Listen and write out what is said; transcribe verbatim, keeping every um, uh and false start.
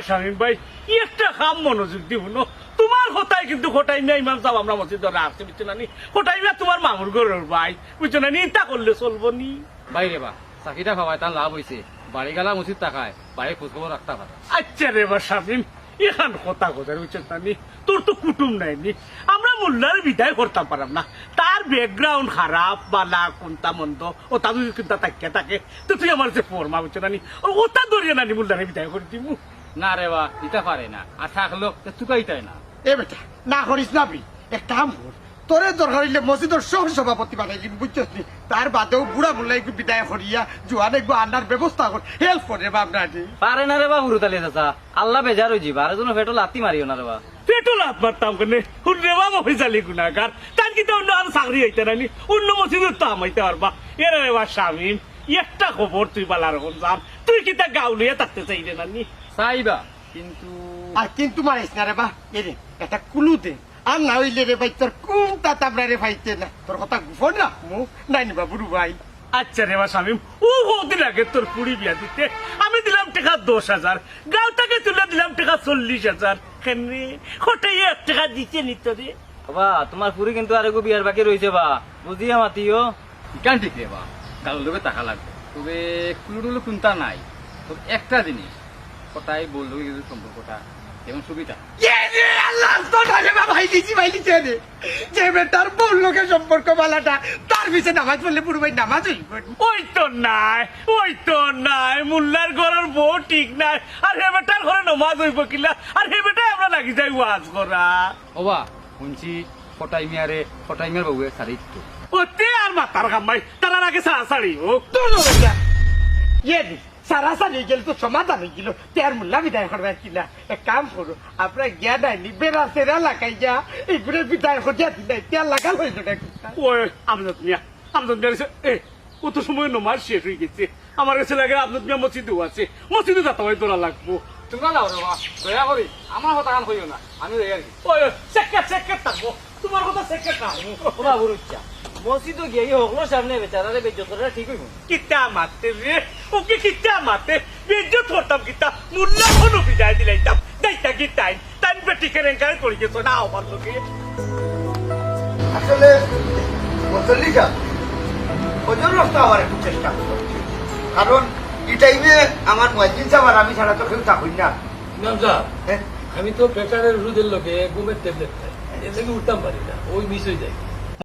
শামীম ভাই, একটা কাম মনোযোগ দি হুনো। তুমার কথায় কিন্তু কটাই মিয়া ইমাম সাব আমরার মসজিদর রাখছে, বুঝছো না নি? কটাই মিয়া তুমার মামুর ঘরর ভাই, বুঝছো না নি? ইতা করলে চলবো নি? ভাই রে বা, চাকরিটা পাওয়ায় তান লাভ অইছে। বাড়িগালা মসজিদ থাকায়, ভাইয়ে খোঁজ খবর রাখতা পারে। আচ্ছা রে বা শামীম, ইখান কথা কইছস, বুঝছো না নি? তোর তো কুটুম নাই নি। আমরা মোল্লারে বিদায় করতাম পারলাম না। তার background খারাপ, বালা, কুনতা মন্দ, অতা যদি কুনতা থাকিয়া থাকে, তে তুই আমারে ফরমা, বুঝছো না নি? অতা ধরিয়া না নি মোল্লারে বিদায় করি দিমু। না রে বা, ইতা পারে না। আর থাকলেও তে তুকাইতায় না। এ বেটা, না করিস না বে। এক কাম কর, তোরে দরকার অইলে মসজিদর সহ সভাপতি বানাই দিমু, বুঝছস নি? তার বাদেও বুড়া মোল্লা এগু বিদায় করিয়া জোয়ান এগু আনার ব্যবস্থা কর, help কর রে বা আমরারে। পারে না রে বা, হুরুতালি চাচা, আল্লাহ বেজার অইযিবা, আর এজন্য পেটো লাথি মারিও না রে বা। পেটো লাথ মারতাম কেনে? হুন রে বা মফিজ আলী গুনাগার, তার কিতা অন্য আর চাকরি অইতা না নি? অন্য মসজিদো তো হামাইতা পারবা। এরে রে বা শামীম, একটা খবর তুই বালা রকম জান, তুই কিতা গাঁও লইয়া থাকতে চাইরে না নি? চাইবা, কিন্তু আর কিন্তু মারিস না রে বা। এরে, একটা কুলু দে। আর না অইলে রে ভাই, তোর কুনতা তাবরা রে পাইতে না। তোর কথা গোপন রাখমু, নায় নি বা বুরু ভাই? আচ্ছা রে বা শামীম, অউ কয়দিন আগে তোর ফুড়ি বিয়া দিতে আমি দিলাম টেকা দশ হাজার, গাঁও থাকি তুলিয়া দিলাম টেকা চল্লিশ হাজার। কেনে, কটাইয়ে এক টেকা দিছে নি তোরে? বাবা, তুমার ফুড়ি কিন্তু আরেকগু বিয়ার বাকি রইছে বা, বুঝিয়া মাতিও। ইখান ঠিক রে বা, গাঁওর লগে থাকা লাগবো। তবে কুলু-টুলু কুনতা নাই। তবে একটা জিনিস, কটাই বউর লগে যদি সম্পর্কটা, যেমন সুবিধা। এ রে আল্লাহ, তো না রে বা, ভাই দিছি, ভাই দিছে রে। যে বেটার বউর লগে সম্পর্ক বালাটা, তার পিছে নামাজ পড়লে বুরু ভাই নামাজ অইবো। অইতো নায়, অইতো নায়, মোল্লার ঘরর বউ ঠিক নায়, আর হে বেটার ঘরো নামাজ অইবো কিলা, আর হে বেটায় আমরা লাগি যাই ওয়াজ করা। ওবা, হুনছি কটাই মিয়ারে, কটাই মিয়ার বউয়ে ছাড়ি দিতো। অতে আর মাতার কাম নাই, তারার আগে ছাড়াছাড়ি অউক। দূর, দূর, দূর। ইয়ে দি, ছাড়াছাড়ি অইগেলে তো সমাধান অইগেলো। তে আর মোল্লা বিদায় করবা কিলা? এক কাম করো, আমরা গিয়া নায় নি, বেড়া-ছেড়া লাগাইয়া, ইগুরে বিদায় করিয়া দিলাই, তে আর লাগাল অইলো না। ওই, আমজাদ মিয়া, আমজাদ মিয়া, এ, অত সময় নমাজ শেষ অইগেছে। আমার গেছে লাগে আমজাদ মিয়া মসজিদো আছে। মসজিদো যাইতাম, অউ ধরা লাগবো। তুমরা যাও রে বা, দয়া করি আমার কথাখান কইও না, আমি যাইয়ার। ওই, ওই, সেকেট, সেকেট থাকবো। তুমার কথা সেকেট থাকবো। ওবা বুরু চাচা, মসজিদো গিয়া ই হকলর সামনে বেচারারে বেইজ্জত করাটা ঠিক অইবো নি? কিতা মাতে রে? অগু কিতা মাতে? বেইজ্জত করতাম কিতা? মোল্লা অখনো বিদায় দিলাইতাম। যাইতা কিতা তাইন? তাইন বেটি কেলেঙ্কারি করি গেছো না আমার লগে। আসলে, মুসল্লি সাব, ওজোর রাস্তা আবার একটু চেষ্টা করো। কারণ ই টাইমে আমার মুয়াজ্জিন সাব আর আমি ছাড়া তো কেউ থাকইন না। ইমাম সাব, হ্যাঁ? আমি তো প্রেশারের ওষুধের লগে ঘুমের ট্যাবলেট খাই, এর লাগি উঠতাম পারি না, অউ মিস অই যায়।